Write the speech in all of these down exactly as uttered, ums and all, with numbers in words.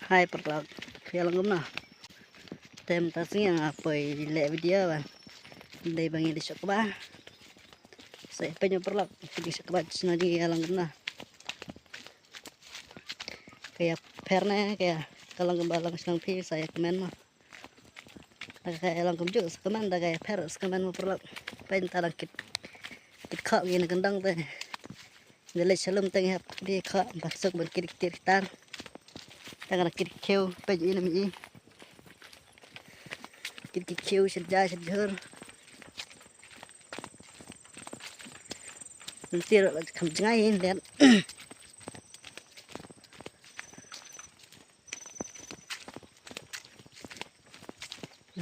Hai paralok, phi ïa long kumno? Te mynta sngi nga poi leh video ba dei ba ngi dei sha kba. Sa ïa peit paralok, phi dei sha kba shnong jong ngi ïa long kumno. Ka ïapher ne ka ïa, ka long kumba long shnong phi sa ïa kmen mo. Da ka ïa long kumjuh sa kmen, da ka ïapher sa kmen mo paralok. Peit mynta dang kit, kit khoh ngi na kyndong te. Ngi leit sha lum te ngi hap dei khoh ban suk ban kit ki tiar ki tar. Te nga dang kit ki khiew, peit ïa i na mi i. Kit ki khiew sha ja sha jhur. Mynta ruh la kham jngai hi leh.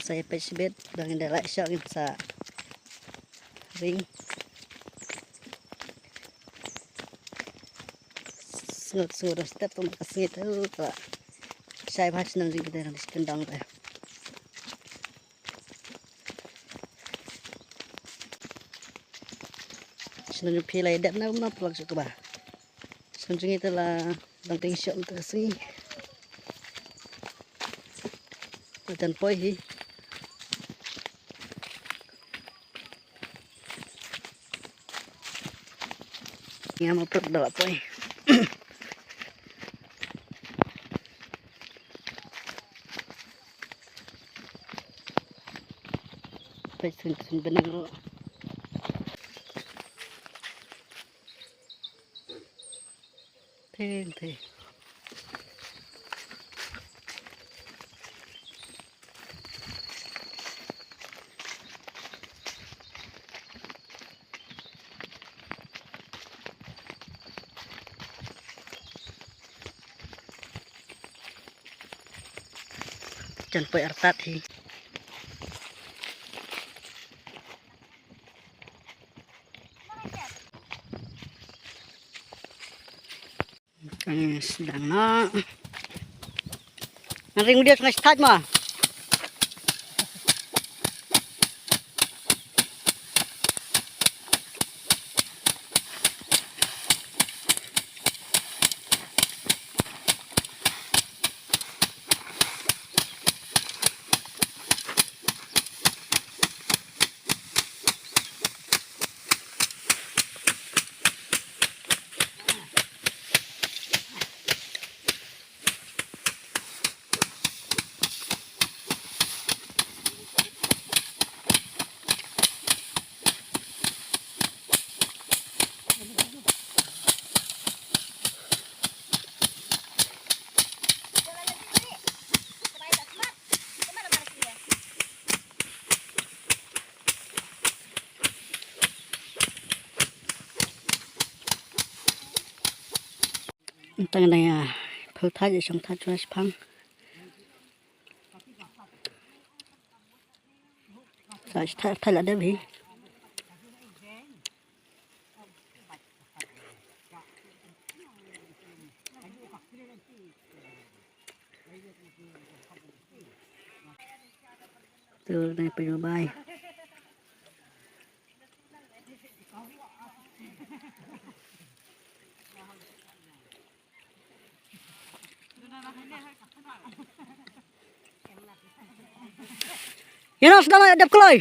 Sa ïa peit shibit, dang ïa dei lait shoh ngin sa ring. Sngur sngur step tang ka sngi tu ka shai bha shnong jong ngi te ngan sdang te. Shnong jong phi la ïa dep na kumno paralok sha kba. Shnong jong ngi te la dang tieng shoh mynta ka sngi. La jan poi hi. Nga ma prok da la poi. Peit sun sun benang ro. Theng theng. Jan poi artat hi. Kan sdang noh. Ngan ring video sngewsih thait mo. Tang na ya, phul thait, shong thait, chwa shipang. Sa thait, thait la dep hi. Tu dei pynlong bai. Ïa noh sdang la dep kloi.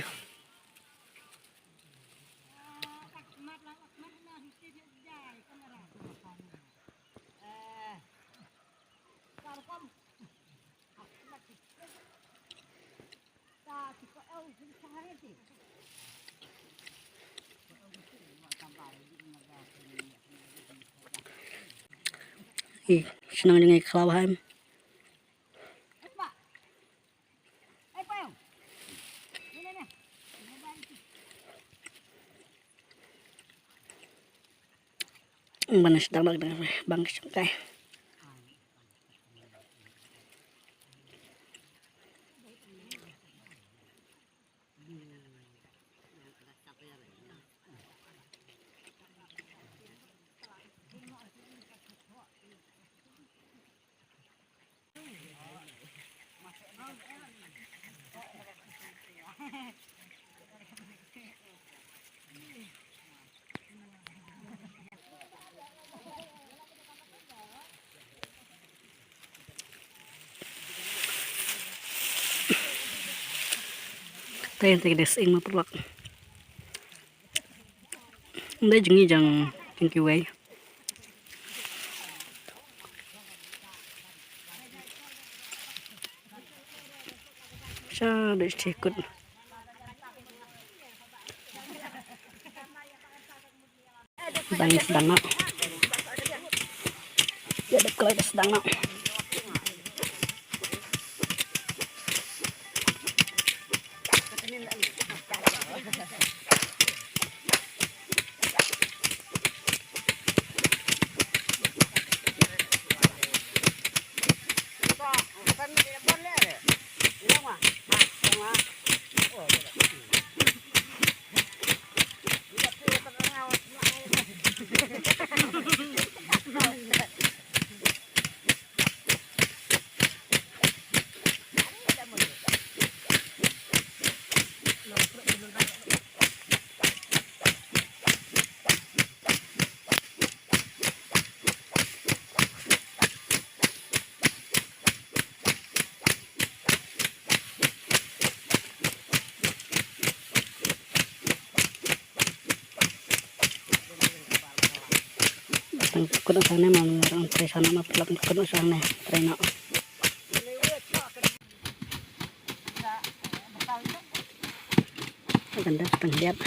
Ih, shnong jong ngi khlaw bha em. Ban sdang bak dang bang shong kai. Dei te ka dei sying ma paralok. Dei jngi jong jong kiwei. Sha dei shi kut. Dang sdang noh. Ïa dep kloi da sdang noh. Tang kut noh shane ma, tang trei shane ma, paralok, kut noh shane, trei noh. Kan da tang liat.